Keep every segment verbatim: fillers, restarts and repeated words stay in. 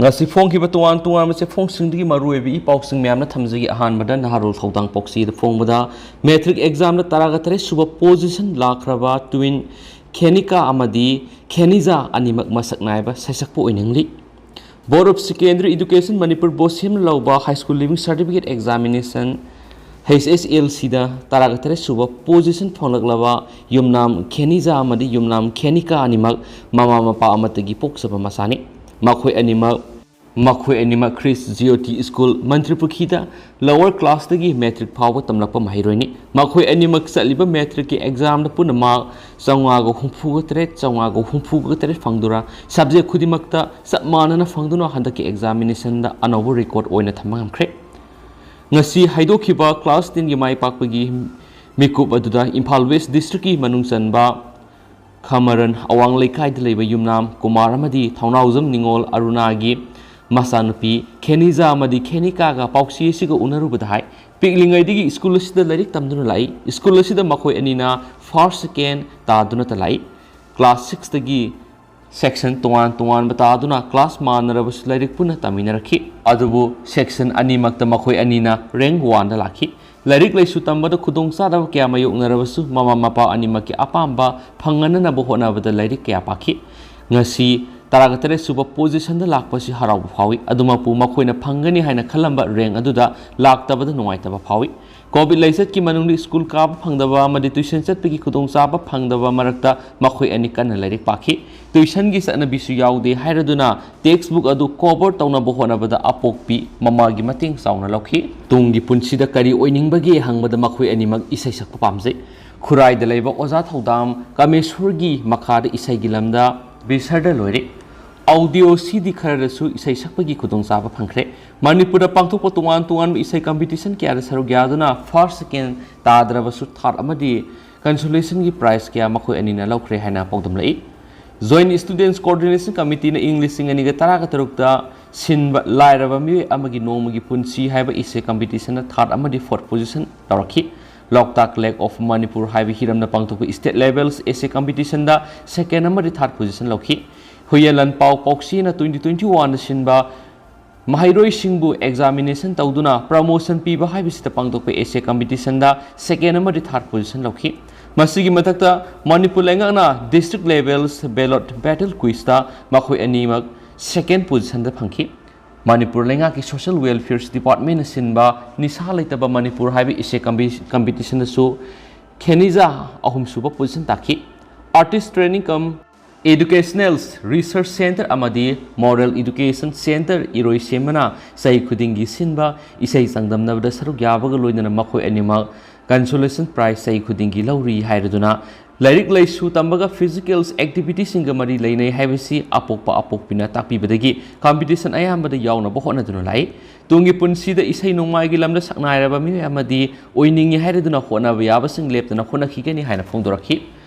ꯉꯁꯤ ꯐꯣꯡꯈꯤꯕ ꯇꯣꯉꯥꯟ ꯇꯣꯉꯥꯟꯕ ꯆꯦꯐꯣꯡꯁꯤꯡꯗꯒꯤ ꯃꯔꯨꯑꯣꯏꯕ ꯏ ꯄꯥꯎꯁꯤꯡ ꯃꯌꯥꯝꯅ ꯊꯝꯖꯒꯦ꯫ ꯑꯍꯥꯟꯕꯗ ꯅꯍꯥꯔꯣꯜ ꯊꯧꯗꯥꯡ ꯄꯣꯛꯆꯦꯗ ꯐꯣꯡꯕꯗ ꯃꯦꯇ꯭ꯔꯤꯛ ꯑꯦꯛꯖꯥꯝꯗ ꯇꯔꯥꯒ ꯇꯔꯦꯠ ꯁꯨꯕ ꯄꯣꯖꯤꯁꯟ ꯂꯥꯛꯈ꯭ꯔꯕ ꯇ꯭ꯋꯤꯟ ꯈꯦꯅꯤꯀꯥ ꯑꯃꯗꯤ ꯈꯦꯅꯤꯖꯥ ꯑꯅꯤꯃꯛ ꯃꯁꯛ ꯅꯥꯏꯕ ꯁꯩꯁꯛꯄ ꯑꯣꯏꯅꯤꯡꯂꯤ꯫ Board of Secondary Education Manipur ꯕꯣꯁꯦꯝꯅ ꯂꯧꯕ High School Leaving Certificate Examination H S L Cꯗ ꯇꯔꯥꯒ ꯇꯔꯦꯠ ꯁꯨꯕ ꯄꯣꯖꯤꯁꯟ ꯐꯪꯂꯛꯂꯕ ꯌꯨꯝꯅꯥꯝ ꯈꯦꯅꯤꯖꯥ ꯑꯃꯗꯤ ꯌꯨꯝꯅꯥꯝ ꯈꯦꯅꯤꯀꯥ ꯑꯅꯤꯃꯛ ꯃꯃꯥ ꯃꯄꯥ ꯑꯃꯠꯇꯒꯤ ꯄꯣꯛꯆꯕ ꯃꯆꯥꯅꯤ꯫ ꯃꯈꯣꯏ ꯑꯅꯤꯃꯛ ꯃꯈꯣꯏ ꯑꯅꯤꯃꯛ ꯈ꯭ꯔꯤꯁ ꯖꯤꯑꯣꯇꯤ ꯁ꯭ꯀꯨꯜ ꯃꯟꯇ꯭ꯔꯤꯄꯨꯈ꯭ꯔꯤꯗ ꯂꯋꯔ ꯀ꯭ꯂꯥꯁꯇꯒꯤ ꯃꯦꯇ꯭ꯔꯤꯛ ꯐꯥꯎꯕ ꯇꯝꯂꯛꯄ ꯃꯍꯩꯔꯣꯏꯅꯤ꯫ ꯃꯈꯣꯏ ꯑꯅꯤꯃꯛ ꯆꯠꯂꯤꯕ ꯃꯦꯇ꯭ꯔꯤꯛꯀꯤ ꯑꯦꯛꯖꯥꯝꯗ ꯄꯨꯟꯅ ꯃꯥꯔꯛ ꯆꯥꯝꯃꯉꯥꯒ ꯍꯨꯝꯐꯨꯒ ꯇꯔꯦꯠ, ꯆꯥꯝꯃꯉꯥꯒ ꯍꯨꯝꯐꯨꯒ ꯇꯔꯦꯠ ꯐꯪꯗꯨꯅ ꯁꯕꯖꯦꯛ ꯈꯨꯗꯤꯡꯃꯛꯇ ꯆꯞ ꯃꯥꯟꯅꯅ ꯐꯪꯗꯨꯅ ꯍꯟꯗꯛꯀꯤ ꯑꯦꯛꯖꯥꯃꯤꯅꯦꯁꯟꯗ ꯑꯅꯧꯕ ꯔꯦꯀꯣꯔꯗ ꯑꯣꯏꯅ ꯊꯝꯕ ꯉꯝꯈ꯭ꯔꯦ꯫ ꯉꯁꯤ ꯍꯥꯏꯗꯣꯛꯈꯤꯕ ꯀ꯭ꯂꯥꯁ ꯇꯦꯟꯒꯤ ꯃꯥꯏ ꯄꯥꯛꯄꯒꯤ ꯃꯤꯀꯨꯞ ꯑꯗꯨꯗ ꯏꯝꯐꯥꯜ ꯋꯦꯁ ꯗꯤꯁꯇ꯭ꯔꯤꯛꯀꯤ ꯃꯅꯨꯡ ꯆꯟꯕ ꯈꯃꯔꯟ ꯑꯋꯥꯡ ꯂꯩꯀꯥꯏꯗ ꯂꯩꯕ ꯌꯨꯝꯅꯥꯝ ꯀꯨꯃꯥꯔ ꯑꯃꯗꯤ ꯊꯧꯅꯥꯎꯖꯝ ꯅꯤꯉꯣꯜ ꯑꯔꯨꯅꯥꯒꯤ ꯃꯆꯥꯅꯨꯄꯤ ꯈꯦꯅꯤꯖꯥ ꯑꯃꯗꯤ ꯈꯦꯅꯤꯀꯥꯒ ꯄꯥꯎꯆꯦ ꯑꯁꯤꯒ ꯎꯅꯔꯨꯕꯗ ꯍꯥꯏ, ꯄꯤꯛꯂꯤꯉꯩꯗꯒꯤ ꯁ꯭ꯀꯨꯜ ꯑꯁꯤꯗ ꯂꯥꯏꯔꯤꯛ ꯇꯝꯗꯨꯅ ꯂꯥꯛꯏ꯫ ꯁ꯭ꯀꯨꯜ ꯑꯁꯤꯗ ꯃꯈꯣꯏ ꯑꯅꯤꯅ ꯐꯥꯔꯁ ꯁꯦꯀꯦꯟ ꯇꯥꯗꯨꯅꯇ ꯂꯥꯛꯏ꯫ ꯀ꯭ꯂꯥꯁ ꯁꯤꯛꯁꯇꯒꯤ ꯁꯦꯛꯁꯟ ꯇꯣꯉꯥꯟ ꯇꯣꯉꯥꯟꯕ ꯇꯥꯗꯨꯅ ꯀ꯭ꯂꯥꯁ ꯃꯥꯟꯅꯔꯕꯁꯨ ꯂꯥꯏꯔꯤꯛ ꯄꯨꯟꯅ ꯇꯝꯃꯤꯟꯅꯔꯛꯈꯤ꯫ ꯑꯗꯨꯕꯨ ꯁꯦꯛꯁꯟ ꯑꯅꯤꯃꯛꯇ ꯃꯈꯣꯏ ꯑꯅꯤꯅ ꯔꯦꯡꯛ ꯋꯥꯟꯗ ꯂꯥꯛꯈꯤ꯫ ꯂꯥꯏꯔꯤꯛ ꯂꯥꯏꯁꯨ ꯇꯝꯕꯗ ꯈꯨꯗꯣꯡꯆꯥꯗꯕ ꯀꯌꯥ ꯃꯥꯌꯣꯛꯅꯔꯕꯁꯨ ꯃꯃꯥ ꯃꯄꯥ ꯑꯅꯤꯃꯛꯀꯤ ꯑꯄꯥꯝꯕ ꯐꯪꯍꯟꯅꯅꯕ ꯍꯣꯠꯅꯕꯗ ꯂꯥꯏꯔꯤꯛ ꯀꯌꯥ ꯄꯥꯈꯤ꯫ ꯉꯁꯤ ꯇꯔꯥꯒ ꯇꯔꯦꯠ ꯁꯨꯕ ꯄꯣꯖꯤꯁꯟꯗ ꯂꯥꯛꯄꯁꯤ ꯍꯔꯥꯎꯕ ꯐꯥꯎꯏ꯫ ꯑꯗꯨꯃꯛꯄꯨ ꯃꯈꯣꯏꯅ ꯐꯪꯒꯅꯤ ꯍꯥꯏꯅ ꯈꯜꯂꯝꯕ ꯔꯦꯡꯛ ꯑꯗꯨꯗ ꯂꯥꯛꯇꯕꯗ ꯅꯨꯡꯉꯥꯏꯇꯕ ꯐꯥꯎꯏ꯫ ꯀꯣꯚꯤꯗ ꯂꯥꯏꯆꯠꯀꯤ ꯃꯅꯨꯡꯗ ꯁ꯭ꯀꯨꯜ ꯀꯥꯕ ꯐꯪꯗꯕ ꯑꯃꯗꯤ ꯇ꯭ꯌꯨꯁꯟ ꯆꯠꯄꯒꯤ ꯈꯨꯗꯣꯡꯆꯥꯕ ꯐꯪꯗꯕ ꯃꯔꯛꯇ ꯃꯈꯣꯏ ꯑꯅꯤ ꯀꯟꯅ ꯂꯥꯏꯔꯤꯛ ꯄꯥꯈꯤ꯫ ꯇ꯭ꯌꯨꯁꯟꯒꯤ ꯆꯠꯅꯕꯤꯁꯨ ꯌꯥꯎꯗꯦ ꯍꯥꯏꯔꯗꯨꯅ ꯇꯦꯛꯁꯕꯨꯛ ꯑꯗꯨ ꯀꯣꯚꯔ ꯇꯧꯅꯕ ꯍꯣꯠꯅꯕꯗ ꯑꯄꯣꯛꯄꯤ ꯃꯃꯥꯒꯤ ꯃꯇꯦꯡ ꯆꯥꯎꯅ ꯂꯧꯈꯤ꯫ ꯇꯨꯡꯒꯤ ꯄꯨꯟꯁꯤꯗ ꯀꯔꯤ ꯑꯣꯏꯅꯤꯡꯕꯒꯦ ꯍꯪꯕꯗ ꯃꯈꯣꯏ ꯑꯅꯤꯃꯛ ꯏꯁꯩ ꯁꯛꯄ ꯄꯥꯝꯖꯩ꯫ ꯈꯨꯔꯥꯏꯗ ꯂꯩꯕ ꯑꯣꯖꯥ ꯊꯧꯗꯥꯝ ꯀꯥꯃꯦꯁꯣꯔꯒꯤ ꯃꯈꯥꯗ ꯏꯁꯩꯒꯤ ꯂꯝꯗ ꯕꯤꯁꯔꯗ ꯂꯣꯏꯔꯦ꯫ ꯑꯣꯗꯤꯑꯣ ꯁꯤꯗꯤ ꯈꯔꯗꯁꯨ ꯏꯁꯩ ꯁꯛꯄꯒꯤ ꯈꯨꯗꯣꯡꯆꯥꯕ ꯐꯪꯈ꯭ꯔꯦ꯫ ꯃꯅꯤꯄꯨꯔꯗ ꯄꯥꯡꯊꯣꯛꯄ ꯇꯣꯉꯥꯟ ꯇꯣꯉꯥꯟꯕ ꯏꯁꯩ ꯀꯝꯄꯤꯇꯤꯁꯟ ꯀꯌꯥꯗ ꯁꯔꯨꯛ ꯌꯥꯗꯨꯅ ꯐꯥꯔꯁ, ꯁꯦꯀꯦꯟ ꯇꯥꯗ꯭ꯔꯕꯁꯨ ꯊꯥꯔꯠ ꯑꯃꯗꯤ ꯀꯟꯁꯣꯂꯦꯁꯟꯒꯤ ꯄ꯭ꯔꯥꯏꯖ ꯀꯌꯥ ꯃꯈꯣꯏ ꯑꯅꯤꯅ ꯂꯧꯈ꯭ꯔꯦ ꯍꯥꯏꯅ ꯄꯥꯎꯗꯝꯂꯛꯏ꯫ ꯖꯣꯏꯟꯠ ꯁ꯭ꯇꯨꯗꯦꯟꯠꯁ ꯀꯣꯑꯣꯔꯗꯤꯅꯦꯁꯟ ꯀꯃꯤꯇꯤꯅ ꯏꯪ ꯂꯤꯁꯤꯡ ꯑꯅꯤꯒ ꯇꯔꯥꯒ ꯇꯔꯨꯛꯇ ꯁꯤꯟꯕ ꯂꯥꯏꯔꯕ ꯃꯤꯑꯣꯏ ꯑꯃꯒꯤ ꯅꯣꯡꯃꯒꯤ ꯄꯨꯟꯁꯤ ꯍꯥꯏꯕ ꯏꯁꯩ ꯀꯝꯄꯤꯇꯤꯁꯟꯗ ꯊꯥꯔꯠ ꯑꯃꯗꯤ ꯐꯣꯔꯠ ꯄꯣꯖꯤꯁꯟ ꯂꯧꯔꯛꯈꯤ꯫ ꯂꯣꯛꯇꯥꯛ ꯂꯦꯛ ꯑꯣꯐ ꯃꯅꯤꯄꯨꯔ ꯍꯥꯏꯕ ꯍꯤꯔꯝꯗ ꯄꯥꯡꯊꯣꯛꯄ ꯁ꯭ꯇꯦꯠ ꯂꯦꯚꯦꯜ ꯑꯦꯁꯦ ꯀꯝꯄꯤꯇꯤꯁꯟꯗ ꯁꯦꯀꯦꯟ ꯑꯃꯗꯤ ꯊꯥꯔꯠ ꯄꯣꯖꯤꯁꯟ ꯂꯧꯈꯤ꯫ ꯍꯨꯌꯦꯟ ꯂꯟꯄꯥꯎ ꯄꯥꯎꯆꯦꯅ twenty twenty-oneꯗ ꯁꯤꯟꯕ ꯃꯍꯩꯔꯣꯏꯁꯤꯡꯕꯨ examination ꯇꯧꯗꯨꯅ promotion ꯄꯤꯕ ꯍꯥꯏꯕꯁꯤꯗ ꯄꯥꯡꯊꯣꯛꯄ essay competitionꯗ second ꯑꯃꯗꯤ third position ꯂꯧꯈꯤ꯫ ꯃꯁꯤꯒꯤ ꯃꯊꯛꯇ ꯃꯅꯤꯄꯨꯔ ꯂꯩꯉꯥꯛꯅ district levels ballot battle quizꯇ ꯃꯈꯣꯏ ꯑꯅꯤꯃꯛ second positionꯗ ꯐꯪꯈꯤ꯫ ꯃꯅꯤꯄꯨꯔ ꯂꯩꯉꯥꯛꯀꯤ social welfare departmentꯅ ꯁꯤꯟꯕ ꯅꯤꯁꯥ ꯂꯩꯇꯕ ꯃꯅꯤꯄꯨꯔ ꯍꯥꯏꯕ essay competitionꯗꯁꯨ ꯈꯦꯅꯤꯖꯥ ꯑꯍꯨꯝꯁꯨꯕ position ꯇꯥꯈꯤ꯫ Artist training cum educational research centre ꯑꯃꯗꯤ moral education centre ꯏꯔꯣꯏꯁꯦꯝꯕꯅ ꯆꯍꯤ ꯈꯨꯗꯤꯡꯒꯤ ꯁꯤꯟꯕ ꯏꯁꯩ ꯆꯥꯡꯗꯝꯅꯕꯗ ꯁꯔꯨꯛ ꯌꯥꯕꯒ ꯂꯣꯏꯅꯅ ꯃꯈꯣꯏ ꯑꯅꯤꯃꯛ consolation prize ꯆꯍꯤ ꯈꯨꯗꯤꯡꯒꯤ ꯂꯧꯔꯤ ꯍꯥꯏꯔꯗꯨꯅ ꯂꯥꯏꯔꯤꯛ ꯂꯥꯏꯁꯨ ꯇꯝꯕꯒ physical activityꯁꯤꯡꯒ ꯃꯔꯤ ꯂꯩꯅꯩ ꯍꯥꯏꯕꯁꯤ ꯑꯄꯣꯛꯄ ꯑꯄꯣꯛꯄꯤꯅ ꯇꯥꯛꯄꯤꯕꯗꯒꯤ competition ꯑꯌꯥꯝꯕꯗ ꯌꯥꯎꯅꯕ ꯍꯣꯠꯅꯗꯨꯅ ꯂꯥꯛꯏ꯫ ꯇꯨꯡꯒꯤ ꯄꯨꯟꯁꯤꯗ ꯏꯁꯩ ꯅꯣꯡꯃꯥꯏꯒꯤ ꯂꯝꯗ ꯁꯛꯅꯥꯏꯔꯕ ꯃꯤꯑꯣꯏ ꯑꯃꯗꯤ ꯑꯣꯏꯅꯤꯡꯏ ꯍꯥꯏꯔꯗꯨꯅ ꯍꯣꯠꯅꯕ ꯌꯥꯕꯁꯤꯡ ꯂꯦꯞꯇꯅ ꯍꯣꯠꯅꯈꯤꯒꯅꯤ ꯍꯥꯏꯅ ꯐꯣꯡꯗꯣꯔꯛꯈꯤ꯫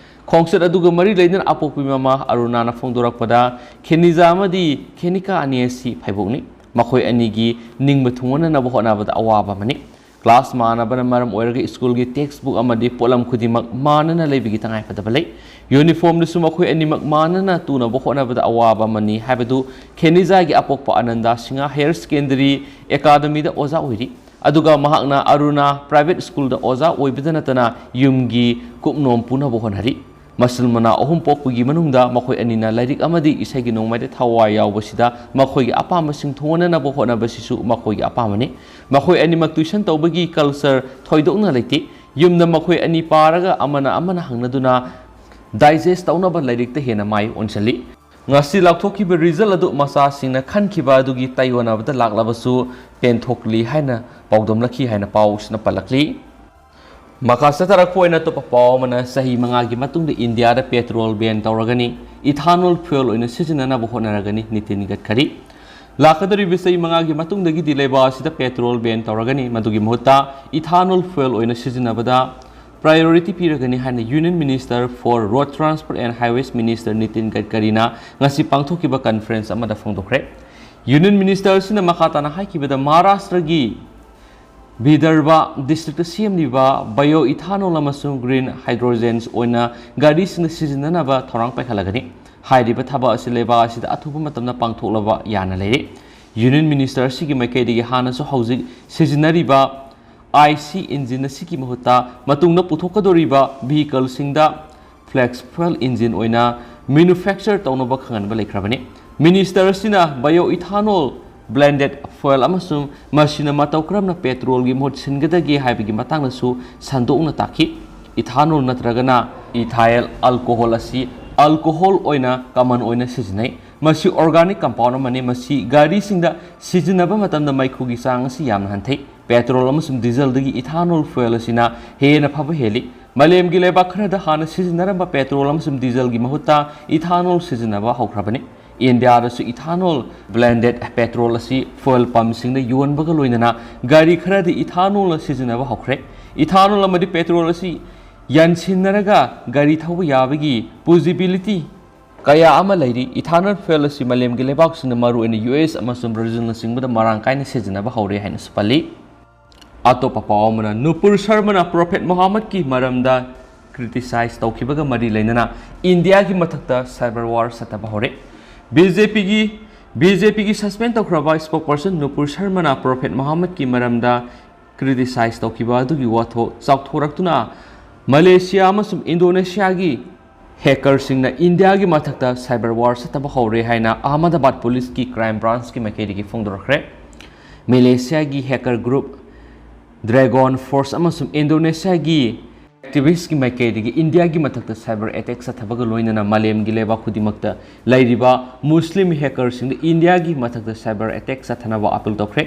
ꯈꯣꯡꯆꯠ ꯑꯗꯨꯒ ꯃꯔꯤ ꯂꯩꯅꯅ ꯑꯄꯣꯛꯄꯤ ꯃꯃꯥ ꯑꯔꯨꯅꯥꯅ ꯐꯣꯡꯗꯣꯔꯛꯄꯗ ꯈꯦꯅꯤꯖꯥ ꯑꯃꯗꯤ ꯈꯦꯅꯤꯀꯥ ꯑꯅꯤ ꯑꯁꯤ ꯐꯩꯕꯣꯛꯅꯤ꯫ ꯃꯈꯣꯏ ꯑꯅꯤꯒꯤ ꯅꯤꯡꯕ ꯊꯨꯡꯍꯟꯅꯅꯕ ꯍꯣꯠꯅꯕꯗ ꯑꯋꯥꯕ ꯑꯃꯅꯤ꯫ Class ꯃꯥꯟꯅꯕꯅ ꯃꯔꯝ ꯑꯣꯏꯔꯒ ꯁ꯭ꯀꯨꯜꯒꯤ textbook ꯑꯃꯗꯤ ꯄꯣꯠꯂꯝ ꯈꯨꯗꯤꯡꯃꯛ ꯃꯥꯟꯅꯅ ꯂꯩꯕꯒꯤ ꯇꯉꯥꯏꯐꯗꯕ ꯂꯩ꯫ Uniformꯗꯁꯨ ꯃꯈꯣꯏ ꯑꯅꯤꯃꯛ ꯃꯥꯟꯅꯅ ꯇꯨꯅꯕ ꯍꯣꯠꯅꯕꯗ ꯑꯋꯥꯕ ꯑꯃꯅꯤ ꯍꯥꯏꯕꯗꯨ ꯈꯦꯅꯤꯖꯥꯒꯤ ꯑꯄꯣꯛꯄ ꯑꯅꯟꯗꯥ ꯁꯤꯡꯍ Higher Secondary Academyꯗ ꯑꯣꯖꯥ ꯑꯣꯏꯔꯤ꯫ ꯑꯗꯨꯒ ꯃꯍꯥꯛꯅ ꯑꯔꯨꯅꯥ private schoolꯗ ꯑꯣꯖꯥ ꯑꯣꯏꯕꯗ ꯅꯠꯇꯅ ꯌꯨꯝꯒꯤ ꯀꯨꯞꯅꯣꯝ ꯄꯨꯅꯕ ꯍꯣꯠꯅꯔꯤ꯫ ꯃꯆꯤꯟ ꯃꯅꯥꯎ ꯑꯍꯨꯝ ꯄꯣꯛꯄꯒꯤ ꯃꯅꯨꯡꯗ ꯃꯈꯣꯏ ꯑꯅꯤꯅ ꯂꯥꯏꯔꯤꯛ ꯑꯃꯗꯤ ꯏꯁꯩꯒꯤ ꯅꯣꯡꯃꯥꯏꯗ ꯊꯋꯥꯏ ꯌꯥꯎꯕꯁꯤꯗ ꯃꯈꯣꯏꯒꯤ ꯑꯄꯥꯝꯕꯁꯤꯡ ꯊꯨꯡꯍꯟꯅꯅꯕ ꯍꯣꯠꯅꯕꯁꯤꯁꯨ ꯃꯈꯣꯏꯒꯤ ꯑꯄꯥꯝꯕꯅꯤ꯫ ꯃꯈꯣꯏ ꯑꯅꯤꯃꯛ tuition ꯇꯧꯕꯒꯤ culture ꯊꯣꯏꯗꯣꯛꯅ ꯂꯩꯇꯦ꯫ ꯌꯨꯝꯗ ꯃꯈꯣꯏ ꯑꯅꯤ ꯄꯥꯔꯒ ꯑꯃꯅ ꯑꯃꯅ ꯍꯪꯅꯗꯨꯅ digest ꯇꯧꯅꯕ ꯂꯥꯏꯔꯤꯛꯇ ꯍꯦꯟꯅ ꯃꯥꯏ ꯑꯣꯟꯁꯤꯜꯂꯤ꯫ ꯉꯁꯤ ꯂꯥꯎꯊꯣꯛꯈꯤꯕ result ꯑꯗꯨ ꯃꯆꯥꯁꯤꯡꯅ ꯈꯟꯈꯤꯕ ꯑꯗꯨꯒꯤ ꯇꯥꯏꯑꯣꯟꯅꯕꯗ ꯂꯥꯛꯂꯕꯁꯨ ꯄꯦꯟꯊꯣꯛꯂꯤ ꯍꯥꯏꯅ ꯄꯥꯎꯗꯝꯂꯛꯈꯤ ꯍꯥꯏꯅ ꯄꯥꯎꯁꯤꯅ ꯄꯜꯂꯛꯂꯤ꯫ ꯃꯈꯥ ꯆꯠꯊꯔꯛꯄ ꯑꯣꯏꯅ ꯑꯇꯣꯞꯄ ꯄꯥꯎ ꯑꯃꯅ, ꯆꯍꯤ ꯃꯉꯥꯒꯤ ꯃꯇꯨꯡꯗ ꯏꯟꯗꯤꯌꯥꯗ petrol ban ꯇꯧꯔꯒꯅꯤ, ethanol fuel ꯑꯣꯏꯅ ꯁꯤꯖꯤꯟꯅꯅꯕ ꯍꯣꯠꯅꯔꯒꯅꯤ, ꯅꯤꯇꯤꯟ ꯒꯗꯀꯔꯤ꯫ ꯂꯥꯛꯀꯗꯧꯔꯤꯕ ꯆꯍꯤ ꯃꯉꯥꯒꯤ ꯃꯇꯨꯡꯗꯒꯤꯗꯤ ꯂꯩꯕꯥꯛ ꯑꯁꯤꯗ petrol ban ꯇꯧꯔꯒꯅꯤ, ꯃꯗꯨꯒꯤ ꯃꯍꯨꯠꯇ ethanol fuel ꯑꯣꯏꯅ ꯁꯤꯖꯤꯟꯅꯕꯗ priority ꯄꯤꯔꯒꯅꯤ ꯍꯥꯏꯅ Union Minister for Road Transport and Highways Minister Nitin ꯒꯗꯀꯔꯤꯅ ꯉꯁꯤ ꯄꯥꯡꯊꯣꯛꯈꯤꯕ conference ꯑꯃꯗ ꯐꯣꯡꯗꯣꯛꯈ꯭ꯔꯦ꯫ Union Minister ꯑꯁꯤꯅ ꯃꯈꯥ ꯇꯥꯅ ꯍꯥꯏꯈꯤꯕꯗ, ꯃꯍꯥꯔꯥꯁꯇ꯭ꯔꯒꯤ ꯕꯤꯗꯔꯚꯥ districtꯇ ꯁꯦꯝꯂꯤꯕ bioethanol ꯑꯃꯁꯨꯡ green hydrogens ꯑꯣꯏꯅ ꯒꯥꯔꯤꯁꯤꯡꯗ ꯁꯤꯖꯤꯟꯅꯅꯕ ꯊꯧꯔꯥꯡ ꯄꯥꯏꯈꯠꯂꯒꯅꯤ꯫ ꯍꯥꯏꯔꯤꯕ ꯊꯕꯛ ꯑꯁꯤ ꯂꯩꯕꯥꯛ ꯑꯁꯤꯗ ꯑꯊꯨꯕ ꯃꯇꯝꯗ ꯄꯥꯡꯊꯣꯛꯂꯕ ꯌꯥꯅ ꯂꯩꯔꯤ꯫ Union Minister ꯑꯁꯤꯒꯤ ꯃꯥꯏꯀꯩꯗꯒꯤ ꯍꯥꯟꯅꯁꯨ ꯍꯧꯖꯤꯛ ꯁꯤꯖꯤꯟꯅꯔꯤꯕ I C engine ꯑꯁꯤꯒꯤ ꯃꯍꯨꯠꯇ ꯃꯇꯨꯡꯗ ꯄꯨꯊꯣꯛꯀꯗꯧꯔꯤꯕ vehicle ꯁꯤꯡꯗ flex fuel engine ꯑꯣꯏꯅ manufacture ꯇꯧꯅꯕ ꯈꯪꯍꯟꯕ ꯂꯩꯈ꯭ꯔꯕꯅꯤ꯫ Minister ꯑꯁꯤꯅ bioethanol blended fuel ꯑꯃꯁꯨꯡ ꯃꯁꯤꯅ ꯃꯇꯧ ꯀꯔꯝꯅ petrol ꯒꯤ ꯃꯍꯨꯠ ꯁꯤꯟꯒꯗꯒꯦ ꯍꯥꯏꯕꯒꯤ ꯃꯇꯥꯡꯗꯁꯨ ꯁꯟꯗꯣꯛꯅ ꯇꯥꯛꯈꯤ꯫ Ethanol ꯅꯠꯇ꯭ꯔꯒꯅ ethyl alcohol ꯑꯁꯤ alcohol ꯑꯣꯏꯅ common ꯑꯣꯏꯅ ꯁꯤꯖꯤꯟꯅꯩ꯫ ꯃꯁꯤ organic compound ꯑꯃꯅꯤ꯫ ꯃꯁꯤ ꯒꯥꯔꯤꯁꯤꯡꯗ ꯁꯤꯖꯤꯟꯅꯕ ꯃꯇꯝꯗ ꯃꯩꯈꯨꯒꯤ ꯆꯥꯡ ꯑꯁꯤ ꯌꯥꯝꯅ ꯍꯟꯊꯩ꯫ Petrol ꯑꯃꯁꯨꯡ diesel ꯗꯒꯤ ethanol fuel ꯑꯁꯤꯅ ꯍꯦꯟꯅ ꯐꯕ ꯍꯦꯜꯂꯤ꯫ ꯃꯥꯂꯦꯝꯒꯤ ꯂꯩꯕꯥꯛ ꯈꯔꯗ ꯍꯥꯟꯅ ꯁꯤꯖꯤꯟꯅꯔꯝꯕ petrol ꯑꯃꯁꯨꯡ diesel ꯒꯤ ꯃꯍꯨꯠꯇ ethanol ꯁꯤꯖꯤꯟꯅꯕ ꯍꯧꯈ꯭ꯔꯕꯅꯤ꯫ ꯏꯟꯗꯤꯌꯥꯗꯁꯨ ethanol blended petrol ꯑꯁꯤ fuel pump ꯁꯤꯡꯗ ꯌꯣꯟꯕꯒ ꯂꯣꯏꯅꯅ ꯒꯥꯔꯤ ꯈꯔꯗꯤ ethanol ꯅ ꯁꯤꯖꯤꯟꯅꯕ ꯍꯧꯈ꯭ꯔꯦ꯫ Ethanol ꯑꯃꯗꯤ petrol ꯑꯁꯤ ꯌꯥꯟꯁꯤꯟꯅꯔꯒ ꯒꯥꯔꯤ ꯊꯧꯕ ꯌꯥꯕꯒꯤ possibility ꯀꯌꯥ ꯑꯃ ꯂꯩꯔꯤ꯫ Ethanol fuel ꯑꯁꯤ ꯃꯥꯂꯦꯝꯒꯤ ꯂꯩꯕꯥꯛꯁꯤꯡꯅ, ꯃꯔꯨꯑꯣꯏꯅ U S ꯑꯃꯁꯨꯡ Brazil ꯅꯆꯤꯡꯕꯗ, ꯃꯔꯥꯡ ꯀꯥꯏꯅ ꯁꯤꯖꯤꯟꯅꯕ ꯍꯧꯔꯦ ꯍꯥꯏꯅꯁꯨ ꯄꯜꯂꯤ꯫ ꯑꯇꯣꯞꯄ ꯄꯥꯎ ꯑꯃꯅ, ꯅꯨꯄꯨꯔ ꯁꯔꯃꯅ Prophet Muhammad ꯀꯤ ꯃꯔꯝꯗ criticize ꯇꯧꯈꯤꯕꯒ ꯃꯔꯤ ꯂꯩꯅꯅ ꯏꯟꯗꯤꯌꯥꯒꯤ ꯃꯊꯛꯇ cyber war ꯆꯠꯊꯕ ꯍꯧꯔꯦ꯫ B J P ꯒꯤ, B J P ꯒꯤ suspend ꯇꯧꯈ꯭ꯔꯕ spokesperson ꯅꯨꯄꯨꯔ ꯁꯔꯃꯅ Prophet Muhammad ꯀꯤ ꯃꯔꯝꯗ criticize ꯇꯧꯈꯤꯕ ꯑꯗꯨꯒꯤ ꯋꯥꯊꯣꯛ ꯆꯥꯎꯊꯣꯔꯛꯇꯨꯅ ꯃꯂꯦꯁꯤꯌꯥ ꯑꯃꯁꯨꯡ ꯏꯟꯗꯣꯅꯦꯁꯤꯌꯥꯒꯤ hacker ꯁꯤꯡꯅ ꯏꯟꯗꯤꯌꯥꯒꯤ ꯃꯊꯛꯇ cyber war ꯆꯠꯊꯕ ꯍꯧꯔꯦ ꯍꯥꯏꯅ ꯑꯍꯃꯗꯕꯥꯗ ꯄꯨꯂꯤꯁꯀꯤ crime branch ꯀꯤ ꯃꯥꯏꯀꯩꯗꯒꯤ ꯐꯣꯡꯗꯣꯔꯛꯈ꯭ꯔꯦ꯫ ꯃꯦꯂꯦꯁꯤꯌꯥꯒꯤ hacker group Dragon Force ꯑꯃꯁꯨꯡ ꯏꯟꯗꯣꯅꯦꯁꯤꯌꯥꯒꯤ activist ꯀꯤ ꯃꯥꯏꯀꯩꯗꯒꯤ ꯏꯟꯗꯤꯌꯥꯒꯤ ꯃꯊꯛꯇ cyber attack ꯆꯠꯊꯕꯒ ꯂꯣꯏꯅꯅ ꯃꯥꯂꯦꯝꯒꯤ ꯂꯩꯕꯥꯛ ꯈꯨꯗꯤꯡꯃꯛꯇ ꯂꯩꯔꯤꯕ ꯃꯨꯁꯂꯤꯝ hacker ꯁꯤꯡꯗ ꯏꯟꯗꯤꯌꯥꯒꯤ ꯃꯊꯛꯇ cyber attack ꯆꯠꯊꯅꯕ appeal ꯇꯧꯈ꯭ꯔꯦ꯫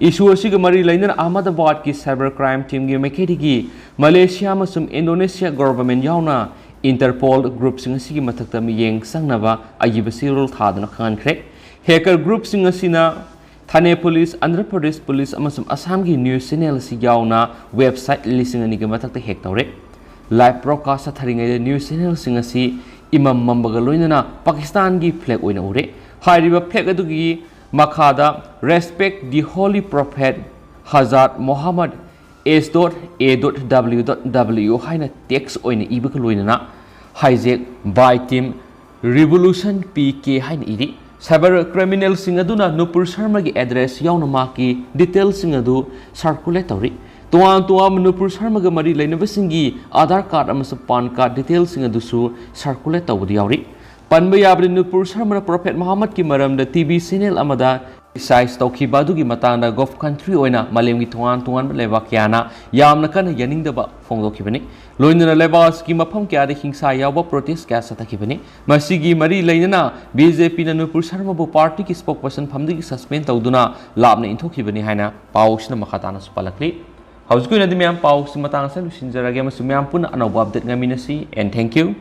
Issue ꯑꯁꯤꯒ ꯃꯔꯤ ꯂꯩꯅꯅ ꯑꯍꯃꯗꯕꯥꯗꯀꯤ cyber crime team ꯒꯤ ꯃꯥꯏꯀꯩꯗꯒꯤ ꯃꯂꯦꯁꯤꯌꯥ ꯑꯃꯁꯨꯡ ꯏꯟꯗꯣꯅꯦꯁꯤꯌꯥ government ꯌꯥꯎꯅ Interpol group ꯁꯤꯡ ꯑꯁꯤꯒꯤ ꯃꯊꯛꯇ ꯃꯤꯠꯌꯦꯡ ꯆꯪꯅꯕ ꯑꯏꯕ ꯆꯦꯔꯣꯜ ꯊꯥꯗꯨꯅ ꯈꯪꯍꯟꯈ꯭ꯔꯦ꯫ Hacker group ꯁꯤꯡ ꯑꯁꯤꯅ ꯊꯥꯅꯦ ꯄꯨꯂꯤꯁ, ꯑꯟꯙ꯭ꯔ ꯄ꯭ꯔꯗꯦꯁ ꯄꯨꯂꯤꯁ ꯑꯃꯁꯨꯡ ꯑꯁꯥꯝꯒꯤ news channel ꯑꯁꯤ ꯌꯥꯎꯅ website ꯂꯤꯁꯤꯡ ꯑꯅꯤꯒꯤ ꯃꯊꯛꯇ hack ꯇꯧꯔꯦ꯫ Live broadcast ꯆꯠꯊꯔꯤꯉꯩꯗ news channel ꯁꯤꯡ ꯑꯁꯤ ꯏꯃꯝ ꯃꯝꯕꯒ ꯂꯣꯏꯅꯅ ꯄꯥꯀꯤꯁꯇꯥꯟꯒꯤ flag ꯑꯣꯏꯅ ꯎꯔꯦ꯫ ꯍꯥꯏꯔꯤꯕ flag ꯑꯗꯨꯒꯤ ꯃꯈꯥꯗ "Respect the Holy Prophet Hazrat Muhammad H dot A dot W dot W" ꯍꯥꯏꯅ text ꯑꯣꯏꯅ ꯏꯕꯒ ꯂꯣꯏꯅꯅ hijack by team Revolution P K ꯍꯥꯏꯅ ꯏꯔꯤ꯫ Cyber criminalꯁꯤꯡ ꯑꯗꯨꯅ ꯅꯨꯄꯨꯔ ꯁꯔꯃꯒꯤ address ꯌꯥꯎꯅ ꯃꯍꯥꯛꯀꯤ detailꯁꯤꯡ ꯑꯗꯨ circulate ꯇꯧꯔꯤ꯫ ꯇꯣꯉꯥꯟ ꯇꯣꯉꯥꯟꯕ ꯅꯨꯄꯨꯔ ꯁꯔꯃꯒ ꯃꯔꯤ ꯂꯩꯅꯕꯁꯤꯡꯒꯤ Aadhaar card ꯑꯃꯁꯨꯡ PAN card detailꯁꯤꯡ ꯑꯗꯨꯁꯨ circulate ꯇꯧꯕꯗ ꯌꯥꯎꯔꯤ꯫ ꯄꯟꯕ ꯌꯥꯕꯗꯤ, ꯅꯨꯄꯨꯔ ꯁꯔꯃꯅ Prophet Muhammadꯀꯤ ꯃꯔꯝꯗ T V channel ꯑꯃꯗ criticize ꯇꯧꯈꯤꯕ ꯑꯗꯨꯒꯤ ꯃꯇꯥꯡꯗ Gulf country ꯑꯣꯏꯅ ꯃꯥꯂꯦꯝꯒꯤ ꯇꯣꯉꯥꯟ ꯇꯣꯉꯥꯟꯕ ꯂꯩꯕꯥꯛ ꯀꯌꯥꯅ ꯌꯥꯝꯅ ꯀꯟꯅ ꯌꯥꯅꯤꯡꯗꯕ ꯐꯣꯡꯗꯣꯛꯈꯤꯕꯅꯤ꯫ ꯂꯣꯏꯅꯅ ꯂꯩꯕꯥꯛ ꯑꯁꯤꯒꯤ ꯃꯐꯝ ꯀꯌꯥꯗ ꯍꯤꯡꯁꯥ ꯌꯥꯎꯕ protest ꯀꯌꯥ ꯆꯠꯊꯈꯤꯕꯅꯤ꯫ ꯃꯁꯤꯒꯤ ꯃꯔꯤ ꯂꯩꯅꯅ BJPꯅ ꯅꯨꯄꯨꯔ ꯁꯔꯃꯕꯨ partyꯒꯤ spokesperson ꯐꯝꯗꯒꯤ suspend ꯇꯧꯗꯨꯅ ꯂꯥꯞꯅ ꯏꯟꯊꯣꯛꯈꯤꯕꯅꯤ ꯍꯥꯏꯅ ꯄꯥꯎꯁꯤꯅ ꯃꯈꯥ ꯇꯥꯅꯁꯨ ꯄꯜꯂꯛꯂꯤ꯫ ꯍꯧꯖꯤꯛꯀꯤ ꯑꯣꯏꯅꯗꯤ ꯃꯌꯥꯝ, ꯄꯥꯎꯁꯤ ꯃꯇꯥꯡ ꯑꯁꯤꯗ ꯂꯣꯏꯁꯤꯟꯖꯔꯒꯦ ꯑꯃꯁꯨꯡ ꯃꯌꯥꯝ ꯄꯨꯟꯅ ꯑꯅꯧꯕ update ꯉꯥꯏꯃꯤꯟꯅꯁꯤ, and thank you꯫